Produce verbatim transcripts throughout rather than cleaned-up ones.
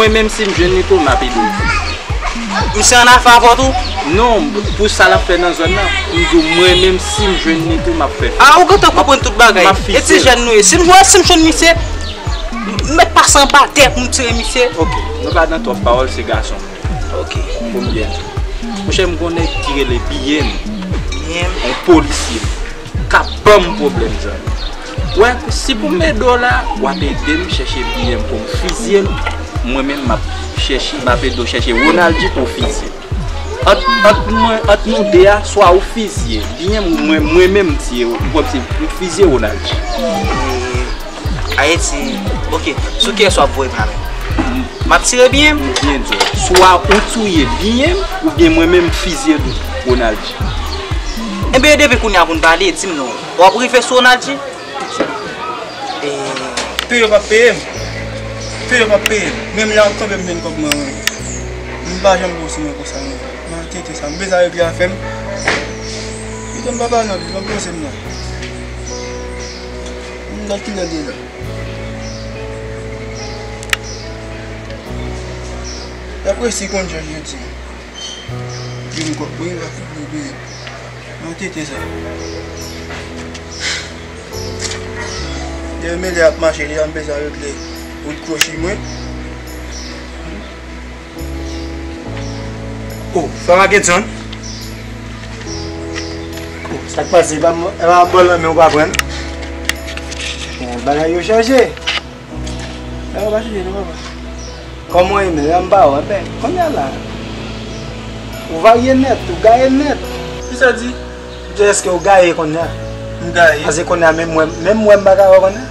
Mwen menm si m jwenn li tou, m ap ede w. Misye annafè avè w tou? Non, pou sa l ap fè nan zòn nan, m di w, mwen menm si m jwenn li tou, m ap fè. A, ou gentan konprann tout bagay. E ti jèn nou ye. Si m wè, si m jwenn misye, m mèt pase anba tè pou m tire misye. Ok, nou pa nan twòp pawòl, se gason. Ok. Pou m byen di w. Monchè, m gon nèg ki rele Biyèm. Biyèm. Yon polisye. K ap ban m pwoblèm, zanmi. Wè, si pou m ede w la, w ap ede m chèche Biyèm pou m fizye l. Mwen menm, m ap chèche, m ap ede w chèche Ronaldi pou w fizye l. Ant, ant mwen, ant nou de a, swa ou fizye Biyèm, mwen, mwen menm m tiye, m kòmsi m fizye Ronaldi. Ayiti, ok, sou kiyès w ap voye m la menm? M ap tire Biyèm? M byen di w. Swa ou touye Biyèm, oubyen mwen menm m fizye Ronaldi. Enben, depi kounye a pou n pale, di m non. W ap rive sou Ronaldi? E, peye w p ap peye m. Peye w p ap peye m. Menm lè w tonbe m jwenn kòb mwen, wi. M pa janm bon sou mwen konsa, non. Mwen tete sa. M bezwen regle afè m. Pito m pa pale non, pito m poze m la. M gad kilè l ye la. Dapre si konn jan jodi. Vin kòk mwen, va fout mwen byen. Nan tete sa. Lè mele ap mache, lè m bezwen regle wout kwochi mwen. Oh, sa va gen tan. Oh, sa k pase, pa m, pa m bò l nan men w pa pran. Bon, bagay yo chanje. Sa va pa chanje non, papa. Kòman w ye menm? M pa wè, ben, kounye a la. Ou varye nèt, ou gaye nèt. Kisa w di? M di èske ou gaye kounye a? M gaye. Paske kounye a menm mwen, menm mwen m pa ka wè kounye a.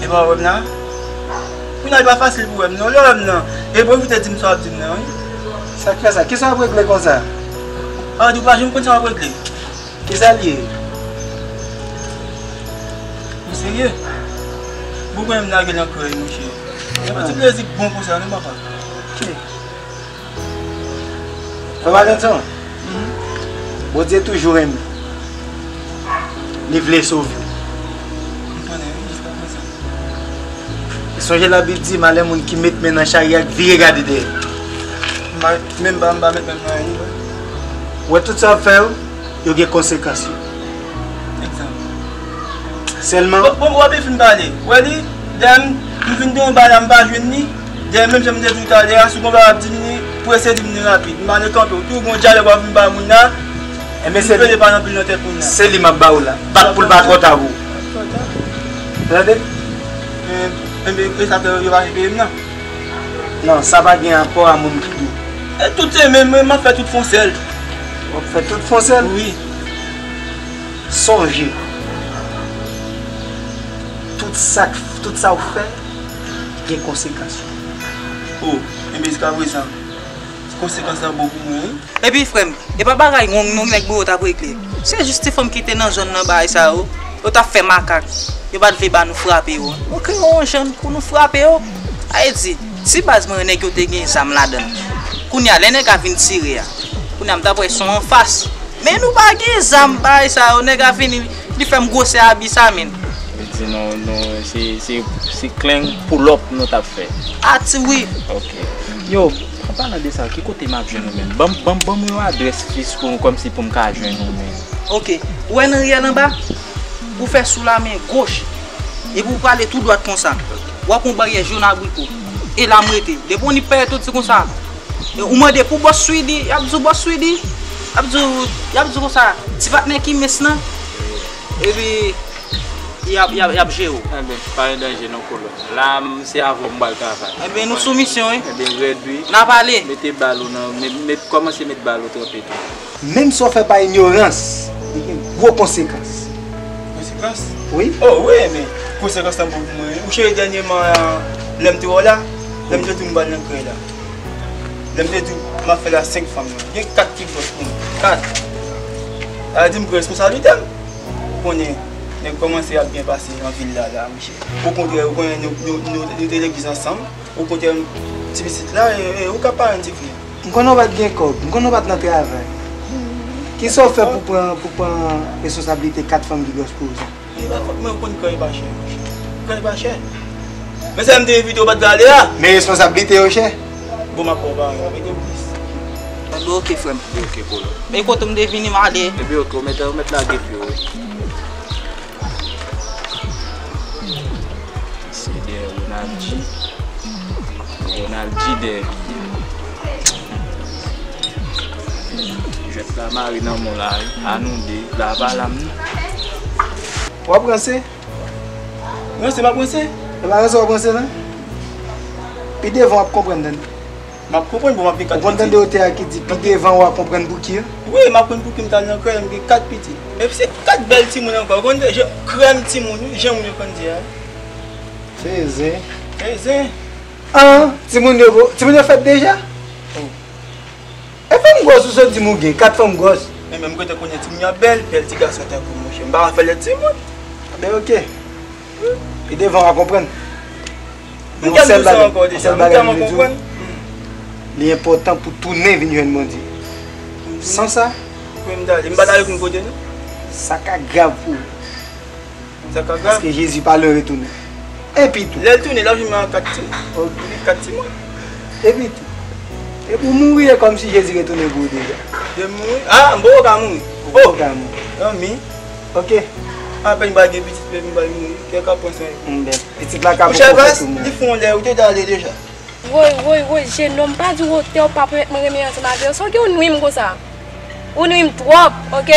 E pa wè m nan? Kounye a li pa fasil pou wè m non. Lè w wè m nan, e pwofite di m sa w ap di m nan, wi. Sa k fè sa? Kisa w ap regle konsa? A, di w pa janm konn sa w ap regle. Kisa l ye? Ou serye? Bon, mwen menm lage l nan krèy, monchè. E pa ti plezi bon konsa non, papa. Ok. Papa Danton, Bondye toujou renmen. Li vle sove w. M konnen, wi, jiska prezan. Sonje Labib di, malè moun ki met men nan chari a k vire gade dèyè. M pa, menm pa, m pa met men m nan anyen, non. Ou wè tout sa w ap fè yo, yo gen konsekans yo. Egzanp. Sèlman. Bon, bon, w ap fin pale. Ou wè li, dèyè m, m vin gen yon bagay la, m pa jwenn li. Dèyè menm jan m te di w talè a, si w gon bagay w ap di m li, prese di m li rapid. M pa nan kanpe w. Tou gon dyalòg w ap vin bay moun la. Enben, se li. Pede pa nan pil nan tèt moun la. Se li m ap ba w la. Bat pou l pa twò ta pou ou. Tande? Enben, e sa fè yo pa vle peye m nan. Non, sa pa gen rapò a moun ki dou. E tout se menm, mwen, m ap fè tout fon sèl. W ap fè tout fon sèl? Wi. Sonje, tout sa, tout sa w fè, gen konsekans yo. O, enben jiska prezan, konsekans lan bon pou mwen, wi. Epi, frè m, e pa bagay wong non nèg Bowo t ap regle. Se jis ti fanm ki te nan zòn nan bagay sa yo. Yo t ap fè makak. Yo pa t vle ba nou frape yo. Nou kreye yon jan pou nou frape yo. Sa vle di, si baz mwen nèg yo te gen zam ladan l. Kounye a, lè nèg a vin tire a, kounye a m t ap wè se yon anfas. Men nou pa gen zam, bagay sa yo, nèg a vini, li fè m gwosè abi sa, menn. Li di nou, nou, se, se, se kleng pulòp nou t ap fè. Ati wi. Ok. Yo, an palan de sa, ki kote m ap jwenn ou menm? Ban m, ban m, ban m yon adrès fis pou m, kòmsi pou m ka jwenn ou menm. Ok. Ou wè nan riyèl anba? Ou fè sou la men goch. Epi ou prale tou dwat konsa. W ap yon baryè jòn abriko. E la m rete. Depi yon nip pèyèt ou di konsa. E ou mande pou bòs Swidi, y ap di w bòs Swidi. Y ap di w, y ap di w konsa, ti patnè ki mens nan. Epi, y ap, y ap, y ap jere w. Enben, pa gen danje non, kolonn. La, m, se avè w m pral travay. Enben, nou sou misyon, wi. Enben, rèd, wi. N a pale. Mete bal ou nan, met, met, kòmanse met bal ou tranpe tou. Menm sa w fè pa inyorans, li gen gwo konsekans. Konsekans? Wi. O, wi, men konsekans lan bon pou mwen. Ou cheri dènyèman, lè m te wè w la, lè m te di w m pral nan krèy la. Lè m te di w m ap fè la senk fanm nan. Gen kat ki gwòs pou mwen. Kat. Sa vle di m pran responsablite m. Ou konnen, nèg kòmanse ap byen pase nan vil la, la, monchè. Okontrè, ou konnen nou, nou, nou, nou te legliz ansanm. Okontrè, ti pitit la, e, e, ou ka parenn ti fi. M konnen w pa t gen kòb, m konnen w pa t nan travay. Kisa w fè pou pran, pou pran responsablite kat fanm ki gwòs pou ou sa? E pa fòt mwen, ou konn kay pa chè, monchè. Kay pa chè. Men sa m te envite w pa t vle ale a. Men responsablite yo chè. Bon, m ap pran w pa anyen, mete plis. Bon, oke, frè m. Ok, polo. Men kote m te vini, m ale. Epi, ok, ou mèt, ou mèt lage pye w, wi. Se dèyè Ronaldi. Ronaldi dèyè. Jwèt la mare nan men w la, wi. A nou de, la pa la m. W ap ranse? Ranse, m ap ranse? E pa ranse w ap ranse, non? Pi devan w ap konprann, tande. M ap konprann, bon, m ap gen kat pitit. Ou konn tande otè a ki di, pi devan w a konprann pouki? Wi, m ap konn pouki m t al nan krèy, m gen kat pitit. Epi se kat bèl timoun ankò. Ou konn jan, krèm timoun, wi, jan moun yo konn di a. Se zen. Se zen. An, timoun yo, timoun yo fèt deja? Oh. E fanm gwòs ou sot di m ou gen, kat fanm gwòs? Enben, m gentan konnen timoun yo ap bèl, bèl ti gason tankou w, monchè. M pa ka fè lè timoun. Enben, ok. Pi devan w a konprann. Men yon sèl bagay, yon sèl bagay m vle di w, li enpòtan pou tounen vin jwenn Bondye. San sa, sa ka grav pou ou. Sa ka grav. Paske Jezi pa lwen retounen. Epi tou. Lè l tounen, l ap vin ak kat ti, kat timoun. Epi tou. Epi w mouri, e kòmsi Jezi retounen pou ou deja. Lè m mouri? A, m poko ka mouri. Ou poko ka mouri. Anmi. Ok. Apèn m pa gen pitit, epi m pa mouri. Kè k ap pran swen. Pitit la ka poko fèt ou mouri. Li fè yon lè, ou te ale deja. Woy, woy, woy, jenòm, pa di w otè w pa pèmèt mwen renmen ansanm avè w. Sa w gen ou nwi m konsa? Ou nwi m twòp, ok?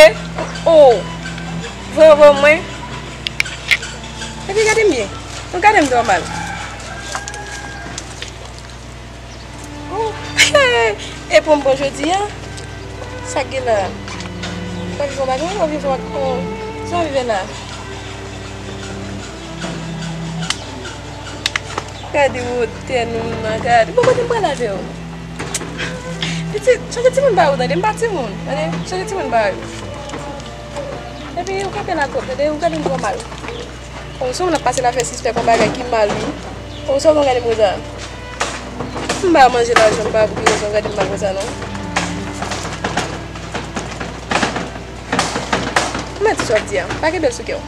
Oh, voye, voye mwen. Epi gade m byen. Nou gade m twò mal. Oh, e pou m bon jodi a? Sa k gen la? W ap viv yon bagay, w ap viv yon bagay. Sa w viv la? Gade wotè nou nan, gade. Bon, kote m pral avè w? Pitit, chanje timoun ba ou, tande, m pa timoun, tande, chanje timoun ba ou. Epi, ou kanpe la twòp, tande, ou gade m twò mal. Ou se moun ap pase la fè sispèk yon bagay ki mal, wi. Ou se moun gade m konsa. M ba manje lajan, m pa pou ki rezon gade m mal konsa, non. Mwen di sa w ap di a, pa kenbe l sou kè w.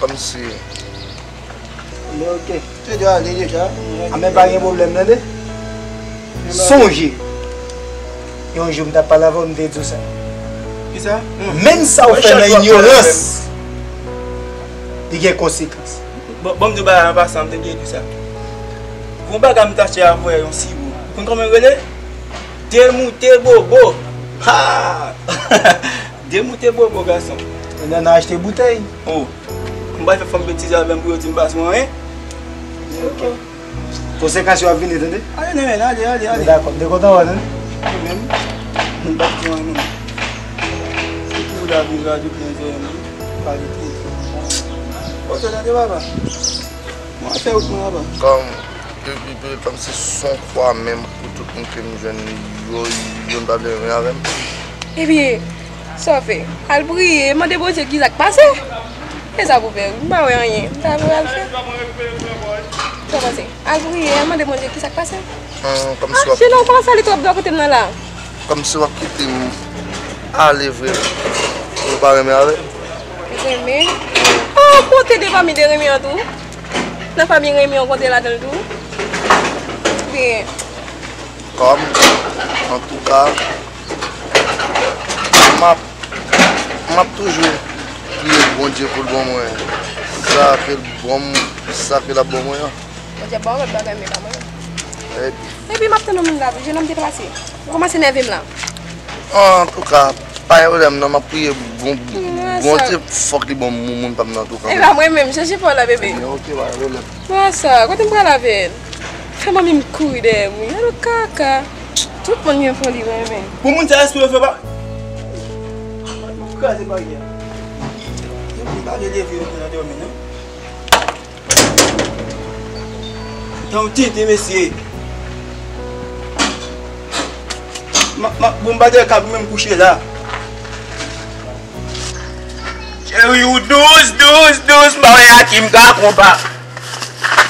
Kòmsi. Men ok. Te dwe ale deja. A men pa gen pwoblèm, tande. Sonje, yon jou m t ap pale avè w, m te di w sa. Kisa? Menm sa w fè nan inyorans, li gen konsekans. Bon, bon, m di w bagay an pasan, m te gen di w sa. Gon bagay m t achte avè yon siwo. Ou konn kòman l rele? Demoute bobo. Ha! Demoute bobo, gason. Ou nan achte boutèy. Oh. M pa fè fanm betize avè m pou yo di m pa sou anyen. Ok. Konsekans yo ap vini, tande. Ale, non, men, ale, ale, ale. Dakò, m te kontan wè, tande. Mwen menm, m pa t gen anyen, non. Se pou lavi radout nan zòrèy mwen, pa rete. Ok, tande, papa. Mwen fè wout mwen laba. Kòm, e, e, e, kòm se son fwa menm pou tout moun ke m jwenn yo, yo n pa vle renmen avè m. Ebyen, sa w fè? Al priye, mande Bondye kisa k pase. E sa pou fè, m pa wè anyen. M ta vle al fè. Sa w panse? Al priye, al mande Bondye kisa k pase. An, kòmsi w ap... Jeno, w pa sali twòp bò kote m nan la. Kòmsi w ap kite m ale vre, ou pa renmen avè m? Renmen? Oh, kote de fanmi de renmen an tou? Nan fanmi renmen an konte ladan l tou? Byen. Kòm, antouka, m ap, m ap toujou priye Bondye pou l ban mwen sa ke l ban m, sa ke l ap ban mwen an. Bondye ap ba w lòt bagay, men pa mwen. Epi? Epi m ap tann yon moun la, jennonm deplase. Ou kòmanse nève m la. Antouka, pa gen pwoblèm non, m ap priye bon, Bondye fòk li ban m moun pa m nan tou kanmenm. E pa mwen menm, chèche pa w la, bebe. Ebyen, ok, pa gen pwoblèm. Bon sa, kote m pral avè l? Fè manmi m kouri dèyè m, wi. Alò kaka. Tout moun gen foli renmen. Pou moun sa, èske yo fè pa... Ou kraze baryè. Yo pa vle leve yo nan dòmi, non. Tan w tete, mesye. Ma, ma, bon, m pa te kab menm kouche la. Cheri, ou dous, dous, dous, m pa wè a ki m ka konpa.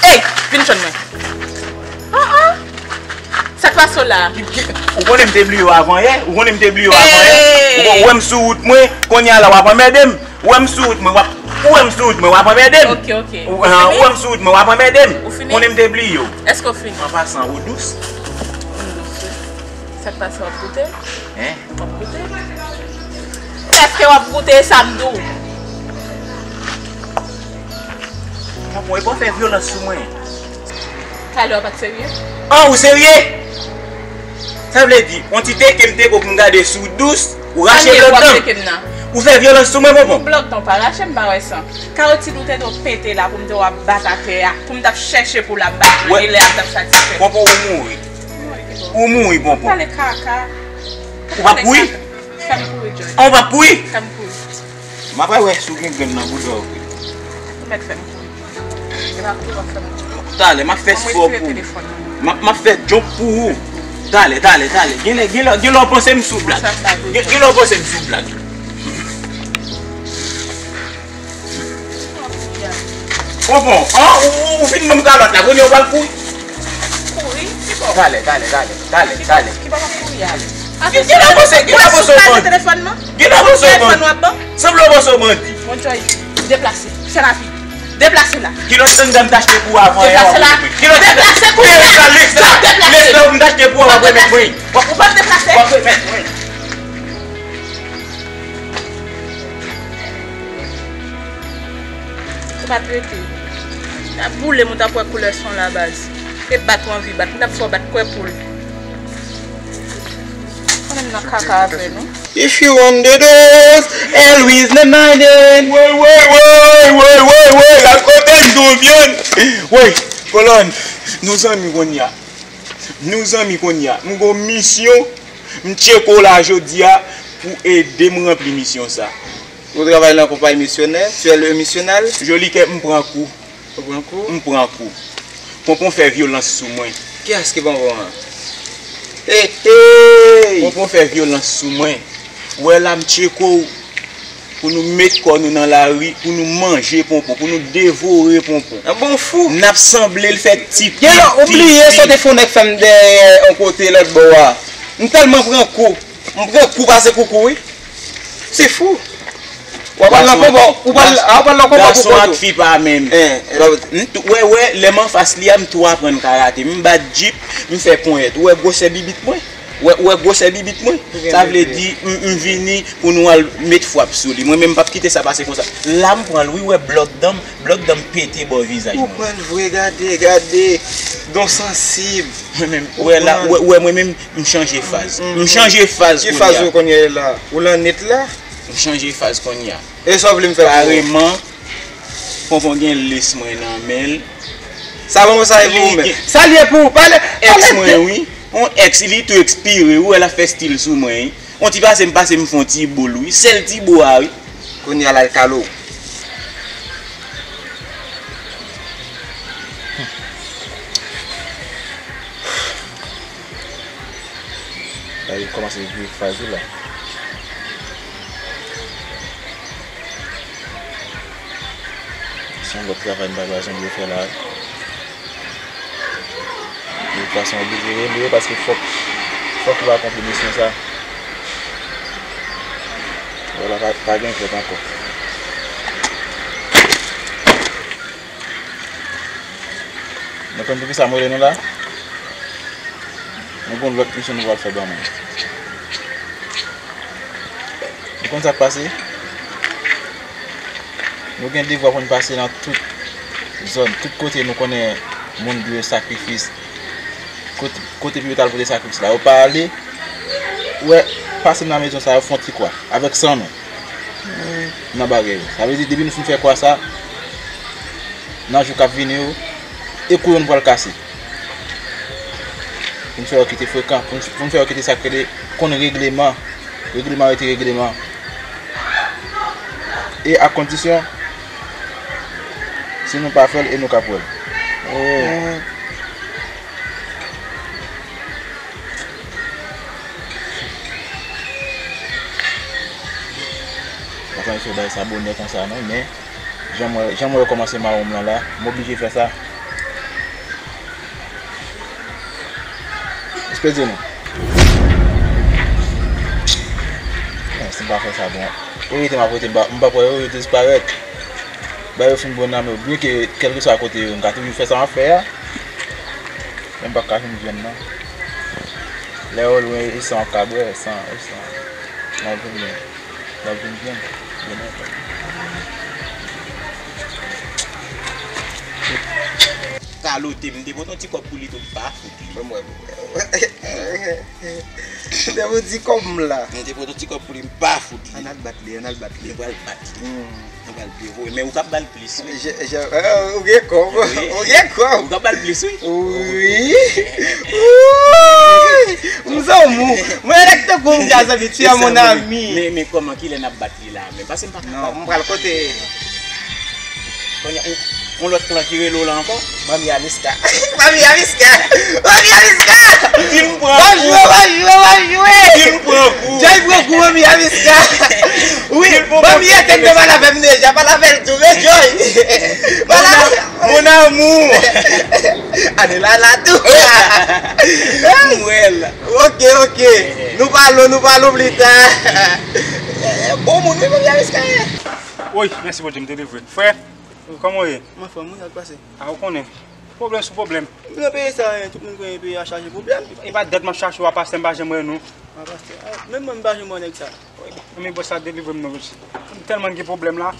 Ey, vin jwenn mwen. Ah, ah. Sa k pase w la? Ki, ki, ou konnen m te bliye w avan yè? Ou konnen m te bliye w avan yè? Ou, ou wè m sou wout mwen, kounye a la w ap anmède m. Ou wè m sou wout mwen, w ap Ou wè m sou wout mwen, w ap anmède m. Ok, ok. Ou, ou wè m sou wout mwen, w ap anmède m. Ou fini? Konnen m te bliye w. Èske w fini? An pasan, ou dous. M dous, wi. Sa k pase, w ap goute? Hein? W ap goute? Èske w ap goute sa m di w? Papa, e pa fè vyolans sou mwen. Talè w pa t serye? An, ou serye? Sa vle di, on ti teke m teke w pou m gade si w dous, ou rache blòk dan. Ou fè vyolans sou mwen, Ponpon. Blòk dan w pa rache, m pa wè san. Kawotid ou te dwe pete la pou m te w ap bat atè a, pou m t ap chèche pou l ap bat mwen, e lè a m t ap satisfè. Ponpon, ou mouri. Ou mouri, Ponpon. Pale kaka. Ou p ap kouri? Fè m kouri, Joy. An, ou p ap kouri? Fè m kouri. M ap wè si w gen grenn nan bouda w vre. Ou mèt fè m kouri. Gen pa kouri, w ap fè m kouri. Talè, m ap fè spò pou ou. M ap, m ap fè jump pou ou. Talè, talè, talè. Genlè, genlè, genlè w panse m sou blag. Gen, genlè w panse m sou blag. Ponpon, an, ou, ou, ou fin ban m kalòt la, kounye a w pral kouri. Kouri? Ki bò? Talè, talè, talè, talè, talè. Ki bò w ap kouri a? Ki, ki lè w panse, ki lè w panse w bandi? Ki lè w panse w bandi? Sanble w panse w bandi. Bon, Joy, deplase. Fè rapid. Deplase la. Kilòt sandal m t achte pou ou avan yè a. Deplase la. Kilòt sandal. Deplase kounye a. Lès la, lès la, lès la m t achte pou ou, w ap remèt mwen. W ap, w ap deplase. W ap remèt mwen. Ou pa t rete. T ap boule m, ou t ap wè koulè son la, baz. E bat ou anvi bat. M t ap fè w bat kwè poul. Konnen m nan kaka avè nou. If you want the dose, Elvis nan Madden. Woy, woy, woy, woy, woy, woy, la kote n tou vyann. Woy, kolòn, nou zanmi kounye a. Nou zanmi kounye a. M gon misyon, m tcheke w la jodi a pou ede m ranpli misyon sa. Ou travay nan konpayi misyonè, tu es le missional. Joli kè, m pran kou. Ou pran kou? M pran kou. Ponpon fè vyolans sou mwen. Kiyès ki Ponpon an? Hey, hey! Ponpon fè vyolans sou mwen. Ou wè la m tcheke w pou nou met kò nou nan lari, pou nou manje Ponpon, pou nou devore Ponpon. An bon fou! N ap sanble l fè ti pit, ti pit. Ou bliye sa w te fè yon nèg fè m dèyè yon kote lòt bò a. M tèlman pran kou. M pran kou pase koukou, wi. Se fou. W ap al nan konba, ou pral, a, w ap al nan konba pou kont ou. Gason ak fi pa menm. M tou, wè, wè, lè m anfas li a, m tou aprann karate. M bat jip, m fè ponyèt. Ou wè gwosè bibit mwen? Wè, wè gwosè bibit mwen? Sa vle di, m, m vini pou nou al met frap sou li. Mwen menm, m p ap kite sa pase konsa. La, m pran l, wi, wè blòk dan m, blòk dan m pete bò vizaj mwen. Ou pran l vre, gade, gade. Don sansib. Mwen menm, wè la, wè, wè mwen menm, m chanje faz. M chanje faz kounye a. Ki faz ou kounye a la? Ou lan nèt la? M chanje faz kounye a. E sa w vle m fè pou ou? Kareman, Ponpon gen lès mwen nan men l. Sa bon, sa e pou ou menm. Sa l ye pou ou? Pale, pale. Èks mwen, wi. On èks, li tou ekspire, wi, wè l ap fè stil sou mwen, wi. On ti pase m pase m fè on ti bo l, wi. Sèl ti bo a, wi. Kounye a la l kale w. La, li kòmanse vire faz li la. Se yon lòt travay m pa bezwen vle fè la. De tout fason, oblije rele yo paske fòk, fòk yo akonpli misyon sa. Vwala, pa, pa gen jwèt ankò. Nou konn poukisa m rele nou la? Nou gen lòt misyon nou pral fè ban nou. Nou konn sa k pase? Nou gen devwa pou n pase nan tout zòn, tout kote nou konnen moun dwe sakrifis. Kote, kote pou yo t al pote sakrifis la, yo pa ale. Ou wè, pase m nan mezon sa, yo fè yon ti kwa avèk san men nan bagay yo. Sa vle di, depi nou fin fè kwa sa, nan jou k ap vini yo, e kou yo n pral kase. Pou n fè yo kite frekan, pou n, pou n fè yo kite sa k rele konn regleman. Regleman rete regleman. E a kondisyon, si nou pa fè l, e nou k ap wè l. Mwen pa konn si w bay sa bonè konsa non, men jan mwen, jan mwen wè kòmanse mawon m lan la, m oblije fè sa. Espedye nou. Men si m pa fè sa, bon, ou rete m ap rete, m pa, m p ap wè yo, yo disparèt. Ba yo fin bon nan men yo, byen ke kèlkeswa kote yo, m ka toujou fè sa m ap fè a. Men m pa ka fin jwenn nan. Lè yo lwen, e san w ap ka bwè, san, e san. N ap vin jwenn. N ap vin jwenn. Byen enpòtan. Kalote, m te pote yon ti kòb pou li tou, m pa fout li. Ban mwen. Te pou di kòb m la. M te pote yon ti kòb pou li, m pa fout li. Ann al bat li, ann al bat li. Mwen pral bat li. Hmm. Mwen pral devoye. Men ou k ap ba l plis, wi. Je, je, euh, ou gen kòb. Wi. Ou gen kòb. Ou k ap ba l plis, wi. Wi. Wi. M zanmi w. Mwen, lè k te kou m di a zanmi, tu es mon ami. Men, men kòman, kilè n ap bat li la? Men pase m pa ka bat. Non, m pral kote. Kounye a, yon, yon lòt klan ki rele w la ankò? Manmi Amiska. Manmi Amiska! Manmi Amiska! Di l m pran kou. Bonjou, bonjou, bonjou! Di l m pran kou. Joy pran kou, Manmi Amiska. Wi, di l pran kou. Manmi a tande pale avè m deja, pale avè l tou, men Joy. Pale avè l. Mon amour. Ane la la tou. M wè l. Ok, ok. Nou pale, nou pale pli ta. Bon moun, wi, Manmi Amiska ye. Woy, mèsi Bondye, m delivre. Frè, kòman w ye? Mwen fò, mwen, sa k pase? A, ou konnen. Pwoblèm sou pwoblèm. Nan peyi sa, tout moun konnen peyi a chaje pwoblèm. E pa dèt m ap chache w a, pastè, m pa janm wè nou. A, pastè, a, menm mwen, m pa janm wè nèg sa. Men bòs la delivre m non, mesye. M tèlman gen pwoblèm la.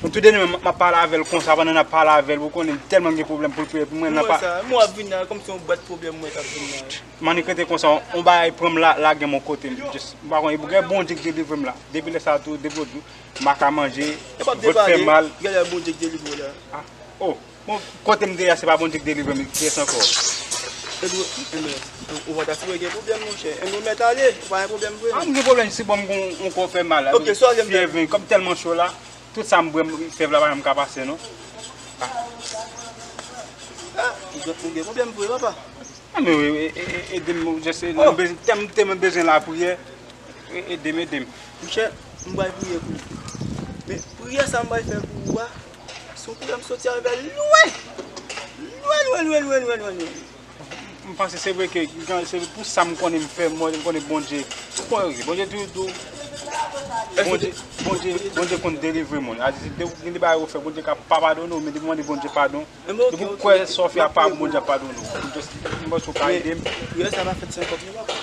Mwen tou de nou menm, m ap pale avè l konsa, pandan n ap pale avè l, ou konnen, m tèlman gen pwoblèm pou l priye pou mwen, nan pa. Mwen sa, mwen ap vin la, kòmsi yon bwat pwoblèm mwen k ap vin la. M annik rete konsa, yon bagay pran m la, lage m yon kote, m just, m pa konnen, e gen Bondye ki delivre m la. Depi lè sa a tou, depi lòt jou, m pa ka manje, vant fè mal. Genlè Bondye k delivre w la. Ah, oh, bon, kote m te ye a, se pa Bondye k delivre m, kiyès ankò? Ebyen, ebyen, ou pa ta sipoze gen pwoblèm, monchè. Ebyen, ou mèt ale, ou pa gen pwoblèm vre. Ah, m gen pwoblèm, si bon, m gon, yon kò fè mal. Ok, sa w gen fyèv, kòm tèlman cho la, tout sa m bwè, m, fyèv la pa janm ka pase, non. Ah. Ah, ou gen, ou gen pwoblèm vre, papa. Ah, men, e, e, e, ede m, just, m bezwen, tèlman, tèlman bezwen lapriyè. E, ede m, ede m. Monchè, m pral priye pou ou. Men priyè sa m pral fè pou ou a, se yon priyè m soti avè l lwen. Lwen, lwen, lwen. M panse se vre ke, se pou sa m konnen m fè, mwen, m konnen Bondye. Bondye toujou di w, Bondye, Bondye, Bondye konn delivre moun. A di, si de, gen de bagay ou fè, Bondye ka pa padone w, men depi w mande Bondye padon, depi w kwè sa w fè a pa bon, Bondye ap padone w. Just, m panse w ka ede m. Priyè sa pa fèt san kòb non, papa.